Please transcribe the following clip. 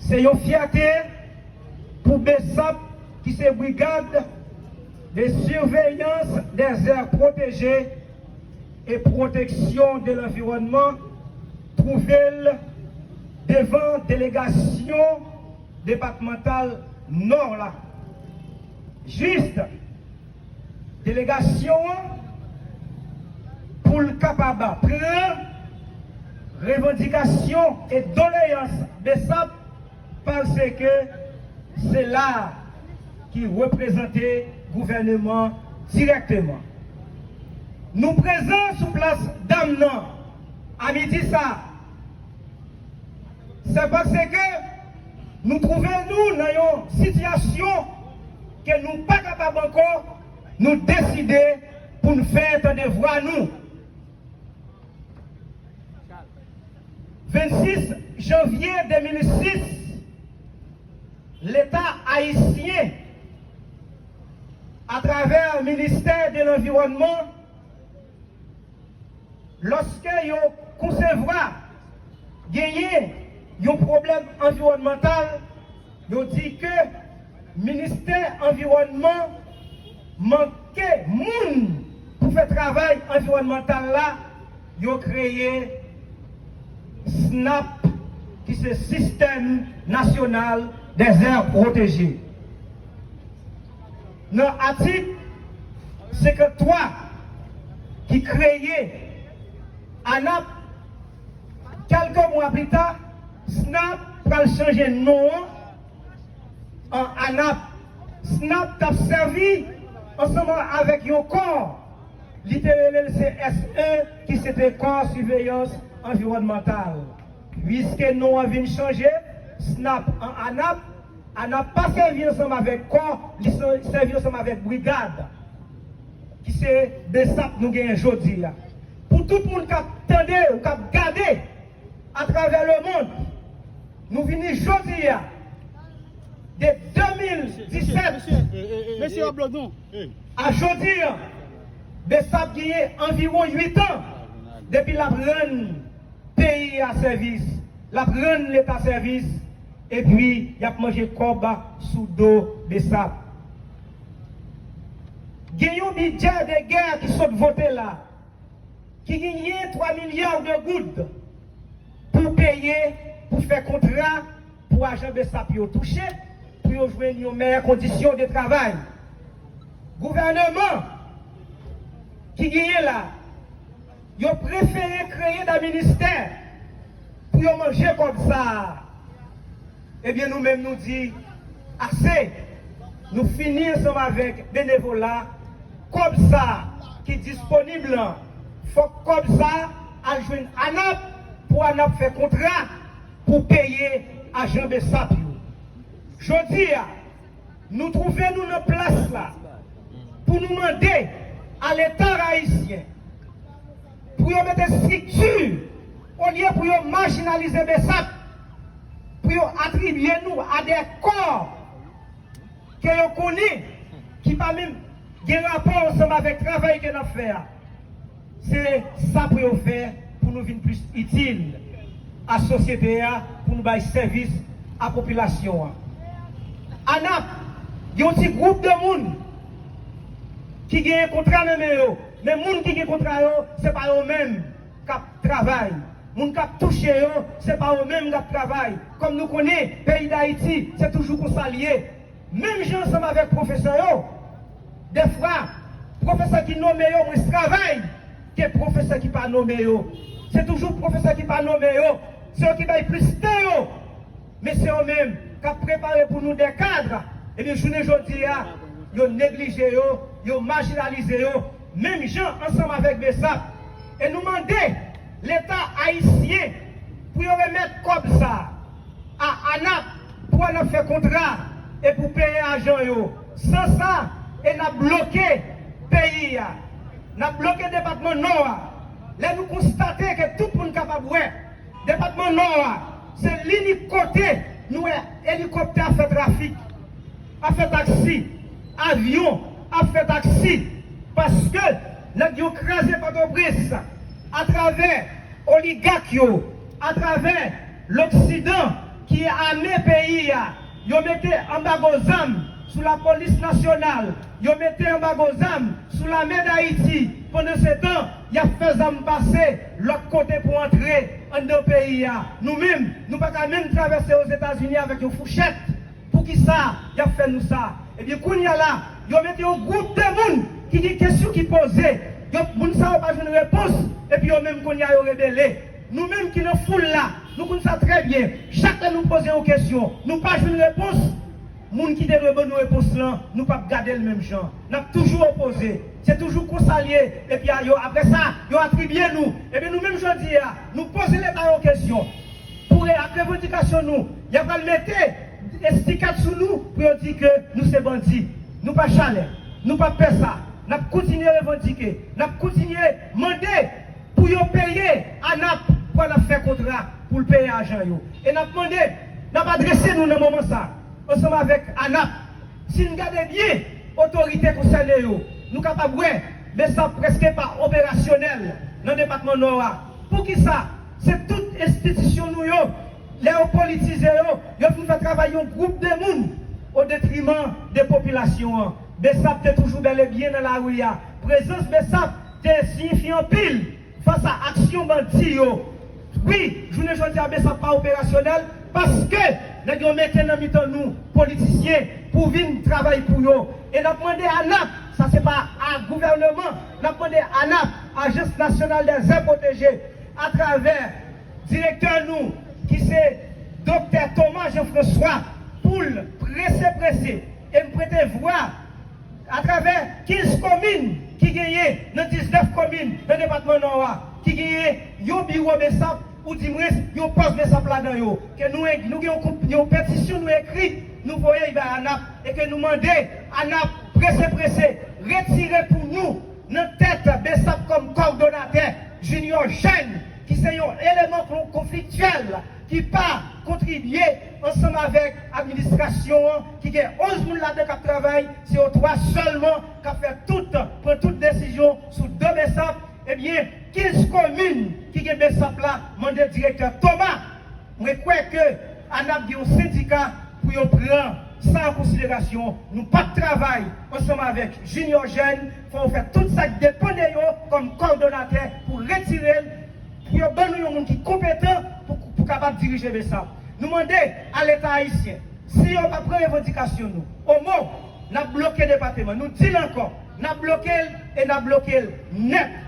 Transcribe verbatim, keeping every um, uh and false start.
Se yon fyète pou BSAP ki se Brigade de Surveillance des Aires Protégées et Protection de l'Environnement twouve l devan delegasyon depatmantal Nò la. Jis delegasyon an pou l kapab pran revandikasyon e doleyans BSAP paske se la ki reprezante gouvèneman dirèkteman. Nou prezan sou plas dam nan a midi sa. Se paske nou twouve nou nan yon sitiyasyon ke nou pa kapab ankò, nou deside pou n fè tande vwa nou. Vennsis janvye de mil sis, Leta ayisyen, atravè Ministè de Lanviwònman, lòske yo konsevwa genyen yon pwoblèm anviwònmantal, yo di ke Ministè Anviwònman manke moun pou fè travay anviwònmantal la, yo kreye SNAP, ki se Système National des Aires Protégées. Nan atik senkanntwa ki kreye ANAP, kèlke mwa pita, SNAP pral chanje non an an ANAP. SNAP t ap sèvi ansanm avèk yon kò, li te rele l C S E, ki se te kò siveyans anviwònmantal. Piske non an vin chanje, SNAP an ANAP, ANAP pa sèvi ansanm avèk kò, li sè- sèvi ansanm avèk brigad, ki se BSAP nou genyen jodi a. Pou tout moun k ap tande ou k ap gade atravè lemonn, nou vini jodi a, de de mil disèt Mesye, w ap blòk nou. A jodi a, BSAP genyen anviwon uit an depi l ap rann peyi a sèvis, l ap rann Leta sèvis, epi y ap manje kòb sou do BSAP. Gen yon bidjè de gè ki sot vote la, ki genyen twa milya de goud pou peye, pou fè kontra, pou ajan BSAP yo touche, pou yo jwenn yon mèyè kondisyon de travay. Gouvèneman ki genyen la, yo prefere kreye da ministè pou yo manje kòb sa a. Ebyen, nou menm nou di, ase! Nou fini ansanm avèk benevola. Kòb sa a ki disponib lan, fòk kòb sa a al jwenn ANAP pou ANAP fè kontra pou peye ajan BSAP yo. Jodi a, nou twouve nou nan plas la pou nou mande a Leta ayisyen pou yo mete estrikti, olye pou yo majinalize BSAP, pou yo atribye nou a de kò ke yo konnen ki pa menm gen rapò ansanm avèk travay ke n ap fè a. Se sa pou yo fè pou nou vin plis itil a sosyete a, pou nou bay sèvis a popilasyon an. ANAP, gen yon ti gwoup de moun ki genyen kontra nan men yo, men moun ki gen kontra yo, se pa yo menm k ap travay. Moun k ap touche yo, se pa yo menm k ap travay. Kòm nou konnen, peyi Dayiti, se toujou konsa l ye. Menm jan ansanm avèk pwofesè yo, dèfwa, pwofesè ki nome yo mwens travay ke pwofesè ki pa nome yo. Se toujou pwofesè ki pa nome yo, se yo ki bay plis tan yo. Men se yo menm k ap prepare pou nou de kad, ebyen, jounen jodi a, yo neglije yo, yo majinalize yo, menm jan ansanm avèk BSAP. E nou mande Leta ayisyen pou yo remèt kòb sa a a ANAP pou ANAP fè kontra e pou peye ajan yo. San sa, e n ap bloke peyi a. N ap bloke depatman Nò a. Lè nou konstate ke tout moun kapab wè, depatman Nò a, se linik kote nou wè elikoptè ap fè trafik, ap fè taksi, avyon ap fè taksi, paske nèg yo kraze Pòtoprens atravè oligak yo, atravè loksidan, ki ame peyi a, yo mete anbago zam sou lapolis nasyonal, yo mete anbago zam sou lame Dayiti, pandan se tan, y ap fè zam pase lòt kote pou antre anndan peyi a. Nou menm, nou pa ka menm travèse Ozetazini avèk yon fouchèt. Poukisa y ap fè nou sa? Ebyen, kounye a la, yo mete yon gwoup de moun ki gen kesyon ki poze. Yo, moun sa yo pa jwenn repons, epi yo menm kounye a yo rebele. Nou menm ki nan foul la, nou konn sa trè byen. Chak lè nou poze yon kesyon, nou pa jwenn repons, moun ki te dwe ban nou repons lan, nou p ap gade l menm jan. N ap toujou opoze. Se toujou konsa l ye. Epi a, yo, apre sa, yo atribye nou. Ebyen, nou menm jodi a, nou poze Leta yon kesyon. Pou re-, ak revandikasyon nou, y ap al mete estikèt sou nou pou yo di ke nou se bandi. Nou pa chalè. Nou p ap fè sa. N ap kontinye revandike. N ap kontinye mande pou yo peye ANAP pou ANAP fè kontra pou l peye ajan yo. E n ap mande, n ap adrese nou nan moman sa, ansanm avèk ANAP. Si n gade byen otorite konsène yo, nou kapab wè BSAP prèske pa operasyonèl nan depatman Nò a. Poukisa? Se tout enstitisyon nou yo, lè yo politize yo, yo fin fè travay yon gwoup de moun o detriman de popilasyon an. BSAP te toujou bèl e byen nan lari a. Prezans BSAP te siyifi anpil fas a aksyon bandi yo. Wi, jounen jodi a, BSAP pa operasyonèl paske nèg yo mete nan mitan nou politisyen pou vin travay pou yo. E n ap mande ANAP, sa se pa a gouvèneman, n ap mande ANAP, Agence Nationale des Aires Protégées, atravè direktè nou, ki se Doktè Thomas Jean François, pou l prese prese, e m prete vwa atravè kenz komin ki genyen nan diznèf komin nan depatman Nò a, ki genyen yon biwo BSAP, oudimwens yon pòs BSAP ladan yo, ke nou, nou gen yon koup-, yon petisyon nou ekri, nou voye bay ANAP, e ke nou mande ANAP prese prese retire pou nou nan tèt BSAP kòm kòdonatè Junior Jeune, ki se yon eleman kon-, konfliktyèl, ki pa kontribye ansanm avèk administrasyon an, ki gen onz moun ladan k ap travay, se yo twa sèlman k ap fè tout, pran tout desizyon sou do BSAP. Ebyen, kenz komin ki gen BSAP la mande direktè Thomas. Mwen kwè ke ANAP gen yon sendika pou yo pran sa an konsiderasyon. Nou p ap travay ansanm avèk Junior Jeune. Fò yo fè tout sa k depann de yo kòm kòdonatè pou retire l, pou yo ban nou yon moun ki konpetan pou, pou kapab dirije BSAP. Nou mande a Leta ayisyen, si yo pa pran revandikasyon nou omo, n ap bloke depatman. Nou di l ankò, n ap bloke l e n ap bloke l nèt.